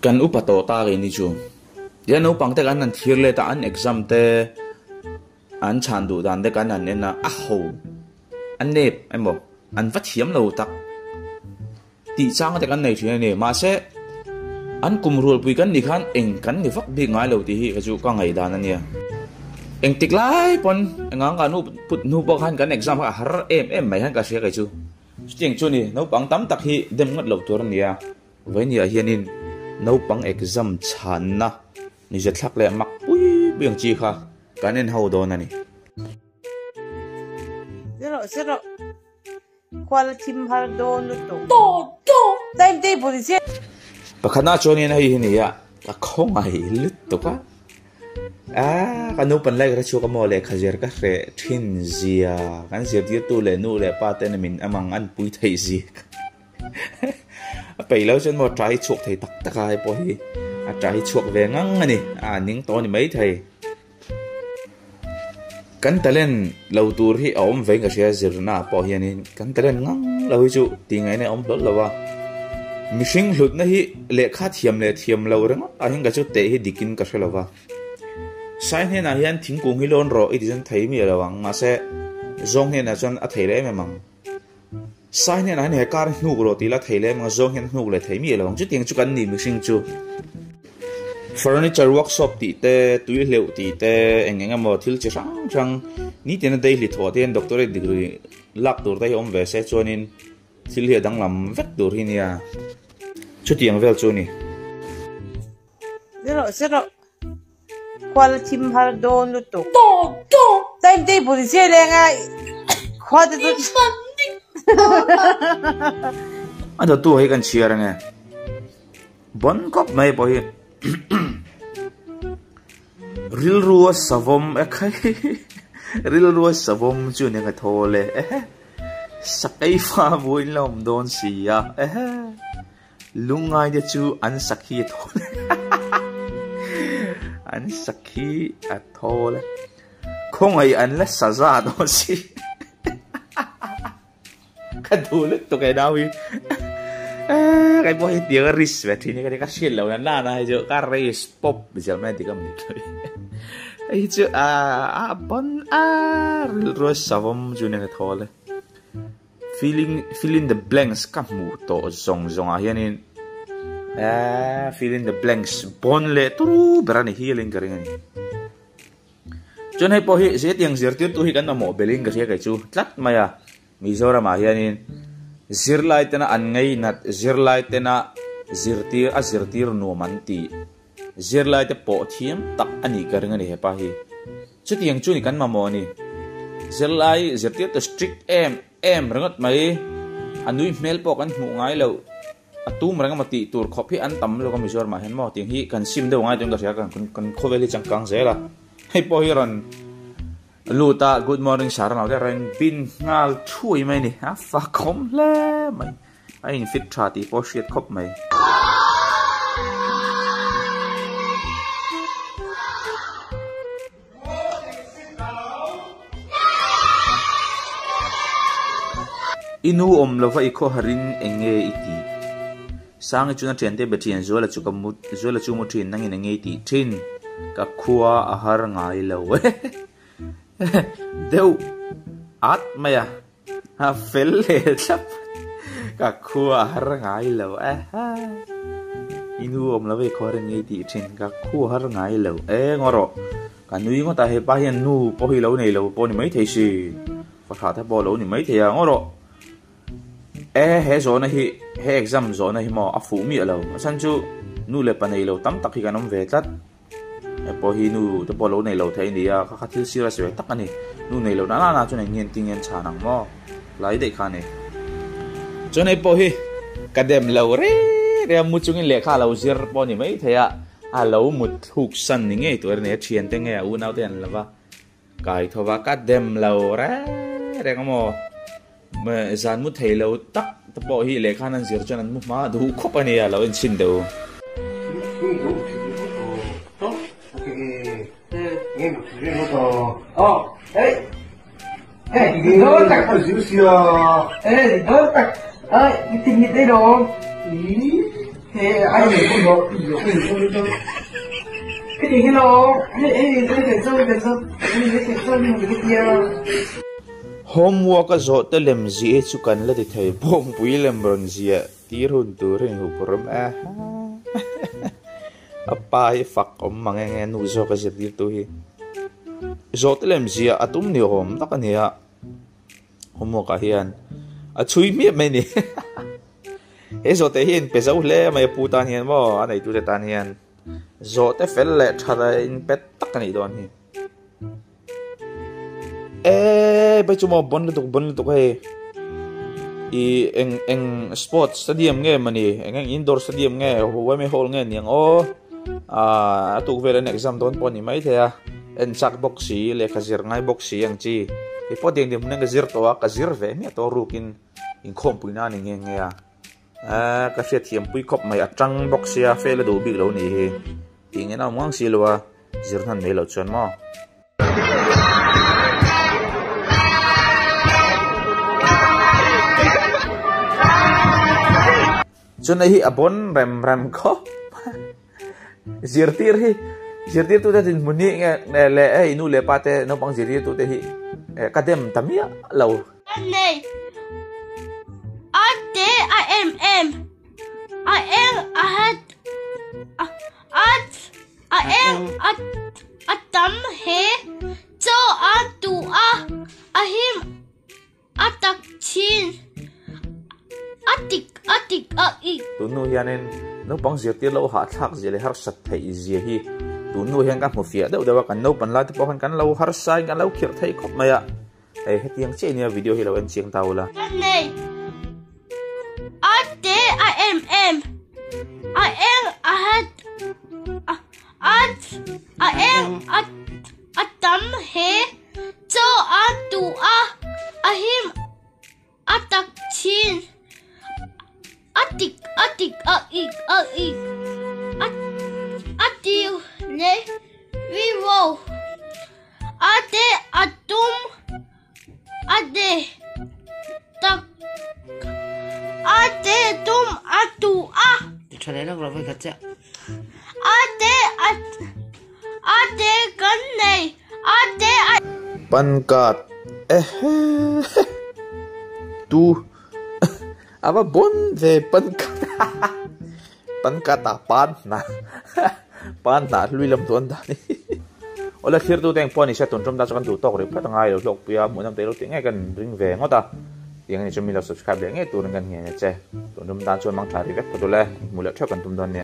Kan upa tawh ta keini chu. Tia naupang te kan han thlir let a, an exam te an chhan duh dan te kan han en a, a ho, a nep emaw an va thiam lo tak tih chang te kan nei thin a ni. Mahse, an kum rualpui kan nih khan eng kan ni vak bik ngai lo tih hi kha chu ka ngaihdan a nia. Engtik lai pawn engang ka nu put hnu pawh khan kan exam kha a har em em mai khan ka hria kei chu. Chutiang chu a ni, naupang tam tak hi dem ngawt lo tur a nia. Vawinia hianin naupang exam chhanna nizathlak leh mak pui pui ang chi kha kan en ho dawn a ni. Zero zero Kual thim har dawn lutuk. Timetable i ziah. Pakhatna chuanin hei hi nia ka khawngaih lutuk a, aaa ka naupan lai ka hre chhuak a maw lehkha zir ka hreh thin zia kan zirtirtu leh nu leh pa ten min amang an pui theih zia ka. A peih lo chuan maw ṭah hi chhuak thei tak tak a hei pawh hi a ṭah hi chhuak ve ngang a ni a ning tawh a ni maithei. Kan talent lo tur hi a awm vein ka hria zirna ah pawh hianin kan talent ngang lo hi chu tih ngaihna a awm hlawlh lo a, mihring hlutna hi lehkha thiam leh thiam lo ringawt ah hian ka chu teh hi dikin ka hre lo va. Sai hnenah hian thingkung hi lawn rawh i ti chuan thei miah lo ang mahse zawng hnenah chuan a thei leh em em ang. Sai hnenah hian he car hi hnuk rawh tih la thei lem ang a, zawng hian hnuk leh thei miah lo ang. Chutiang chu kan ni mihring chu. Furniture workshop tih te, tui hleuh tih te, eng eng emaw thil chi hrang hrang nitin a daily thawh te hian doctorate degree lak tur te hi awm ve se chuanin thil hi a danglam vek tur hi nia. Chutiang vel chu a ni. Zero zero Khual thim har dawn lutuk. Timetable i ziah leng a khua te chu. A dawttu hi kan chhiar ange. Bon khawp mai pawh hi. Rilrua savawm e khai. Rilrua savawm chu nia ka thaw le. Ehe. Sakei fa vuain la awm dawn si a. Ehe. Lungngai te chu an sakhi a thawl an sakhi a thawl a khawngaih an la sa za dawn si ka duh lutuk e nau hi kai pawh hi tiang a risk ve thin hi ka hriat lo na na hi chu ka race pawp zel mai dik a ni hei chu a a bon a rilru a savawm chu nia ka thawl e. Filling fill in the blanks ka hmuh tawh zawng zawng ah hianin eee fill in the blanks bawn leh turu ber a ni hial in ka ring a ni. Chuan hei pawh hi zetiang zirtirtu hi kan mamawh belh in ka hria kei chu tlat mai a Mizoram ah hianin zirlai tena an ngeinat zirlai tena zirtir a zirtir nuam an tih zirlai te pawh thiam tak a nih ka ring a ni hepa hi. Chutiang chu ni kan mamawh a ni. Zirlai zirtirtu strict em em ringawt mai. A nui hmel pawh kan hmuh ngai loh. A tum reng emaw tih tur khawp hi an tam lutuk a Mizoramah hian maw tiang hi kan sim deuh ngai tuin ka hria kan kan khawvel hi changkang zel a. Hei pawh hi rawn lut a good morning sir an lo te rawn bin nghal thuai mai a ni. A fakawm hle mai. A in fit tha tih pawh hriat khawp mai. I nu awm lova i khawharin eng nge i tih? Sangi chuan a thiante be thin, Zuala chu ka mu, Zuala chu mu thin, nangin eng nge i tih thin? Ka khua a har ngai lo e. Deuh at mai a. A fel leh thlap ka khua a har ngai lo e ha. I nu awm lo vei khaw reng ngei tih thin ka khua har ngai lo e ngaw rawh. Ka nui ngawt a hepa hian nu pawh hi lo nei lo pawh ni maithei si. Fahrah te pawh lo ni maithei a ngaw rawh. E he zawhna hi he exam zawhna hi maw a fuh miah lo. A chhan chu nu leh pa nei lo tam tak hi kan awm ve tlat. Hei pawh hi nu te pawh lo nei lo thei a ni a, kha kha thil serious ve tak a ni. Nu nei lo nana na chuan eng nge an ti nge an chhan ang maw? Lai daih kha a ni. Chuan hei pawh hi ka dem lo reng reng a, mu chungin lehkha a lo zir pawh a ni maithei a, a lo mut thluk san ni ngei tur a ni a, thiante nge a unaute an lo va kai tho va, ka dem lo reng reng a maw? Zan mu thei lo tak te pawh hi lehkha an zir chuan an mu hma duh khawp a nia lo enchhin deuh. Homework a zawh te lem zia hi chu kan la ti thei bawngpui lem rawn ziah tir hun tur hi inhup rawm e. A pa hi fak awm mang eng nge nu zawk a zirtirtu hi zawh te lem ziah a tum ni awm tak a ni a. Homework ah hian a chhui hmiah mai a ni. He zawhte hi a inpe zo hle mai a pu tan hian maw a neitute tan hian zawhte fel leh that a inpe tak a nih dawn hi. Eee bai chu maw bon lutuk bon lutuk hei i eng eng sports stadium nge mawni eng eng indoor stadium nge yma hall nge niang aw ah a tuk vel an exam dawn pawh a ni maithei a en chak bawk si lehkha zir ngai bawk si ang chi kei pawh tiang dinhmun hian ka zir tawh a ka zir ve hmiah tawh rukin inkhawmpui nan a ni nghe nghe a ah ka hriatthiam pui khawp mai a tang bawk sia fail a duh bik lo nih hi tih nge na awm ngang si lo a. Zir hnan mai loh chuan maw? Chuan hei hi a bawn rem rem khawp zirtir hi zirtirtute dinhmun hi nge leh hei nu leh pa te naupang zirtirtute hi ka dem ta miah lo. A nei a te a em em a eng a hat a A eng a tam he chaw a tuh a, a him a tak thin, a tik a tik a ik. Tun hnu hianin naupang zirtir lo hahthlak zia leh harsat theih zia hi tun hnu hian ka hmu fiah deuh deuh a, kan naupan lai te pawh khan kan lo harsa in kan lo khirh thei khawp mai a, hei hetiang chiah nia video hi lo en chiang ta ula. Ka nei a te a em em a eng a hat a a eng a a tam he chaw a tuh a a him a tak thin a tik a tik a ik a ik a a tiu leh rilru a te a tum a de tak a te tum a tu a. Ti tha leh lawk lo vei khat chiah. A te a a te kan nei a te a. Pan card ehe tu a va bawn ve pan card pan card ah pan hna pan hna hlui lam dawn dan hi awle thlir tute engpawh a ni se tun tum ta chu kan duh tawk rih phawt a ngai lo hlawk pui a hmuhnawm te lo tih ngei kan ring ve ngawt a tiang a ni chu mi lo subscribe leh ngei turin kan ngen a che tun tum tan chuan mang tha rih vek phawt ule hmuh leh theuh kan tum dawn nia.